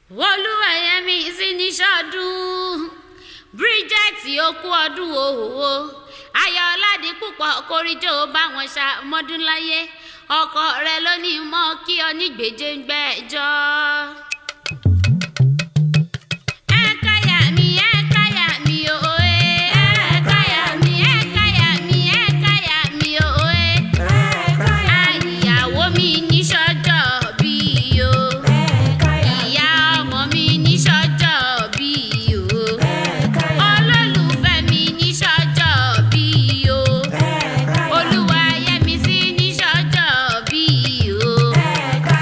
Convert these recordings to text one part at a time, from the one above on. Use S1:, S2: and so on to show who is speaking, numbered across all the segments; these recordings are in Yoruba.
S1: Olúwayẹmí sí ní sọdún, Bridget okú ọdún òhòhò, ayọ̀ ọ̀làdìpúpọ̀ kórìjọ bá wọn ṣàmọ́dún láyé. Ọkọ rẹ ló ní mọ́ kí ọ ní gbèjéǹgbẹ́jọ́. Ẹ káyà mi, ẹ káyà mi òye. Ẹ káyà mi, ẹ káyà mi, ẹ káyà mi òye. Àyàwó mi ní sọ́jọ́ bí o. Ìyá ọmọ mi ní sọ́jọ́ bí o. Olólùfẹ́ mi ní sọ́jọ́ bí o. Olúwayẹmísí ní sọ́jọ́ bí o.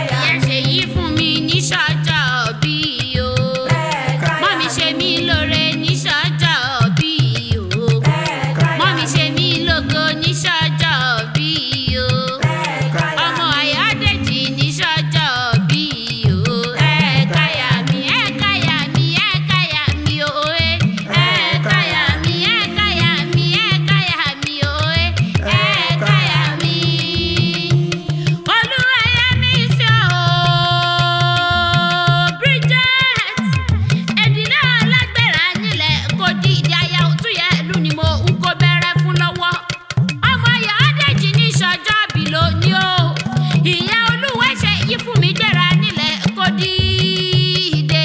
S1: Ìyá ṣèyí fún mi ní sọ́jọ́ bí o. Mọ́mi ṣe mí lóore ní sọ́jọ́ bí o. Mọ́mi ṣe mí lógo ní sọ́jọ́ bí o. Ọmọ Ayọ̀dèjì ní sọ́jọ́ bí o. Ẹ káyà mi, ẹ káyà mi, ẹ káyà mi òye. Ẹ káyà mi, ẹ káyà mi, ẹ káyà mi òye. Ẹ káyà mi. Olúwayẹmísí o, Bridget. Ẹ̀dínlẹ̀ alágbèrè nílẹ̀ kò di ìdí aya òtúyẹ̀ ìlú ni mo ń kó bẹ̀rẹ̀ fún lọ́wọ́. Ọmọ Ayọ̀dèjì ní sọ́jọ́ bí lónìí o. Ìyá Olúwaṣe yí fún mi gbéra nílẹ̀ kò dìde.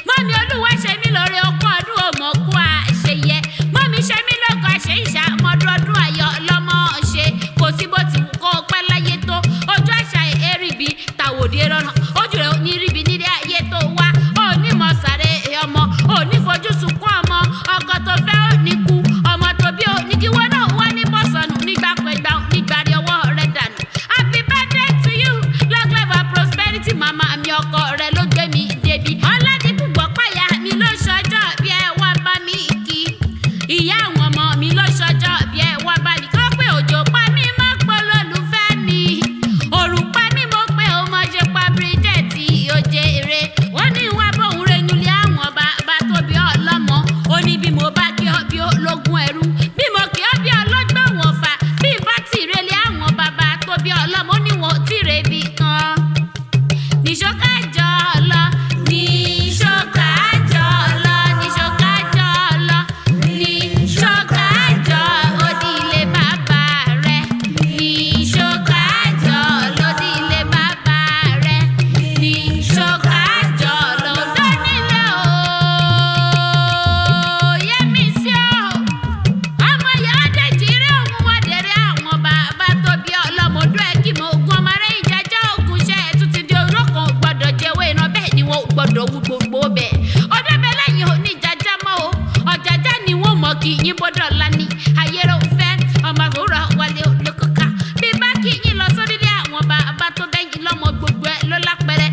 S1: Mọ́mi Olúwaṣe mi lórí ọkọ̀ ọdún òmòkú àṣeyẹ. Mọ́mi ṣe mí lógo àṣẹ ìṣà mọ́dún ọdún ayọ̀ lọ́mọ ṣe. Kò sí bó ti wù kó pẹ́ láyé tó. Ojú àṣà èrìbí tàwòdì rọrùn. Ojú rẹ̀ ò ní ríbi nílé ayé tó wá. Ò ní mọ̀ sáré ọmọ. Ò ní fojú sunkún ọmọ. Ọkọ tó fẹ́ ò ní kú. Ọmọ tó bí ò ní kí wọ́n náà wá ní bọ́sọ̀nù nígbàkúgbà nígbàrí ọwọ́ rẹ̀ dànù. Happy birthday to you. Long life and prosperity, màmá mi, ọkọ rẹ̀ ló gbé mi débi. Ọládìpúpọ̀ páyà mi ló ṣọjọ́ bí ẹ wá bá mi kí. Ìyá àwọn ọmọ mi ló ṣọjọ́ bí ẹ wá bá mi kọ́ pé òjò pa mí mọ́ pọ̀ lólùfẹ́ mi. Òrùn pa mí mo pé o mọ̀ ṣe pa Bridget òjèrè. Ó ní wá bóun renú lé àwọn bàbá tó bí ọlọ́mọ. Ó ní bí mo bá kí ọ bí ológun ẹrú. Bí mo kí ọ bí ọlọ́gbọ̀n wọ̀fà. Bí bá tìrẹ lé àwọn bàbá tó bí ọlọ́mọ, ó ní wọn ò tìrẹ bí kan. Níṣó ká jọ lọ, níṣó ká jọ lọ, níṣó ká jọ lọ, níṣó ká jọ òdìlé bàbá rẹ̀. Níṣó ká jọ lódìlé bàbá rẹ̀. Níṣó ká jọ lọ́dọ̀ nílé o. Yẹ́misí o, ọmọ Ayọ̀dèjì rí òun wá dẹ̀rẹ́ àwọn bàbá tó bí ọlọ́mọdún ẹ̀ kí mo ogun ọmọ rẹ̀ ìjàjà ogun iṣẹ́ ẹ̀ tún ti di orókan ò gbọ́dọ̀ jẹ́wé iná, bẹ́ẹ̀ ni wọn ò gbọ́dọ̀ wú gbogbo bẹ̀. Ọdún bẹ́ẹ̀ lẹ́yìn oníjàjà mọ́ o, ọ̀jàjà ni wọ́n mọ̀ kí yín bọ́dọ̀ lání. Ayérò fẹ́ ọmọ àwòrán wálé olókòká. Bí bá kí yín lọ sórílẹ̀ àwọn bàbá tó bẹ́yìn lọ́mọ gbogbo ẹ̀ ló lápẹ̀rẹ̀.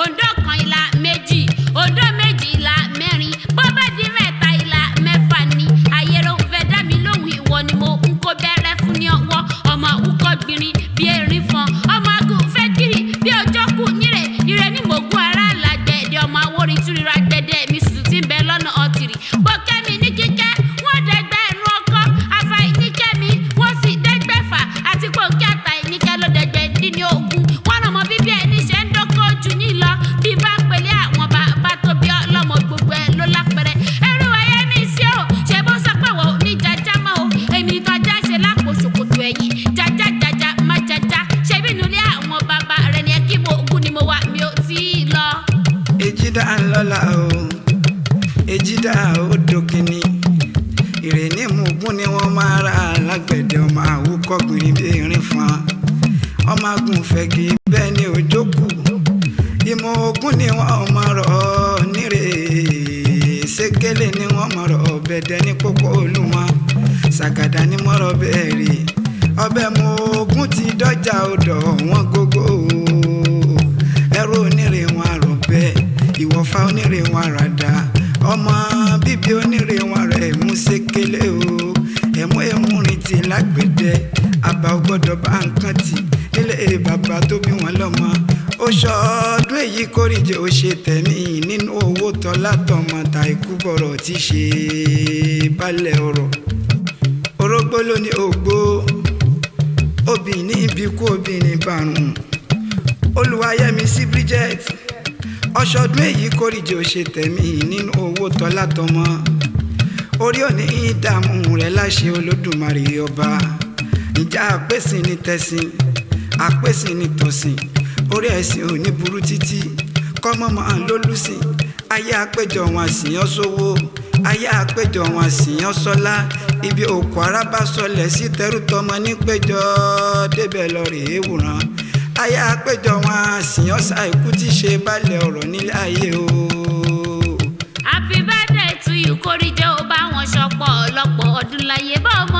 S1: Òǹdó kan ìlà méjì, òǹdó méjì ìlà mẹ́rin, bó bá di mẹ́ta ìlà mẹ́fà ni. Ayérò fẹ́ dá mi lóhùn, ìwọ ni mo ń kó bẹ́rẹ́ fún ní ọwọ́. Ọmọ àwùkọ́ gbìnrín bí erin fọn, ọmọ agun fẹ́ kiri bí ọjọ́ kù nírè. Ire ní mògùn ara làgbẹ̀dẹ, ọmọ awórin túrira gbẹdẹ mi sùn tí ń bẹ lọ́nà ọtìrì. Bọ́kẹ́mi ní kíkẹ́, wọ́n dẹgbẹ́ ẹnu ọkọ́, afáì ní kẹ́mi, wọ́n sì dẹ́gbẹ́fà àti pòǹkẹ́ àtà ìníkẹ́ ló dẹgbẹ́ dín ní ogún. Wọ́n ràn mọ́ bíbí ẹni ṣe ń dókó jù ní lọ. Bí bá pèlé àwọn bàbá tó bí ọlọ́mọ gbogbo ẹ ló lápẹrẹ. Ẹrú ayé mi sí o, ṣe bó sọ pé wọ́n ò ní jaja mọ́ o. Èmi tọ́já ṣe lápò ṣòkòtò ẹ̀yìn. Jaja jaja má jaja. Ṣé bínú ilé àwọn bàbá rẹ̀ ni ẹ kí mo ogún ni mo wà, mi ò tí ì lọ.
S2: Èjìdá ńlọ́la o, èjìdá odò kìíní ìrè ní mùgún ni wọ́n máa ra alágbẹ̀dẹ, ọmọ àwòkọ́ gbìnrín bí irin fún wa, ọmọ agùnfẹ́ kì í bẹ́ẹ̀ ni òjò kù, ìmọ̀ ogun ni wọ́n máa rọ̀ ọ́ nírè, sékélé ni wọ́n máa rọ̀ ọ̀bẹ̀dẹ ní pópó olúmọ, sàgàdà ni mọ́rọ̀ bẹ́ẹ̀ rí ọbẹ̀ mọ ogun ti dọ́jà odò wọn gógó, ẹrú onírè wọn àrò bẹ́ẹ̀, ìwọ̀fà onírè wọn àràdà, ọmọ bíbí onírè wọn rẹ̀ mú sékélé o, ẹ̀mú ẹ̀múrin ti lágbẹ̀dẹ àbá ò gbọ́dọ̀ bá nǹkan tì nílé bàbá tó bí wọn lọ́mọ. Ó ṣọdún èyí kórìjẹ ó ṣe tẹ̀mí nínú owó tọ́lá tọmọ ta ikú bọ̀rọ̀ tí ṣe balẹ̀ ọ̀rọ̀. Orógbó ló ní ògbó, obì ní ibi kú, obì ní bàrùn. Olúwayẹmísí Bridget, Ọṣọdún èyí kórìjì ò ṣe tẹ̀mí nínú owó tọ́lá tọmọ. Orí òní ìdààmú rẹ̀ láṣẹ Olódùmarè ọba. Ìjà àpèsìn ní tẹ̀sìn, àpèsìn ní tọ̀sìn, orí ẹ̀sìn ò ní burú títí. Kọ́mọ́mọ́ lólùsìn, ayé àpéjọ wọn àsìyàn sówó, ayé àpéjọ wọn àsìyàn sọ́lá. Ibi òkú ara bá sọlẹ̀ sí tẹrú tọmọ nípéjọ débẹ̀ lọ rèé wòran. Ayé àpéjọ wọn àsìyàn ṣàìkú tí ṣe balẹ̀ ọ̀rọ̀ nílé ayé o.
S1: Happy birthday to you, Kórìjẹ́, ó bá wọn ṣọpọ̀ ọ̀lọ́pọ̀ ọdún láyé bá ọmọ.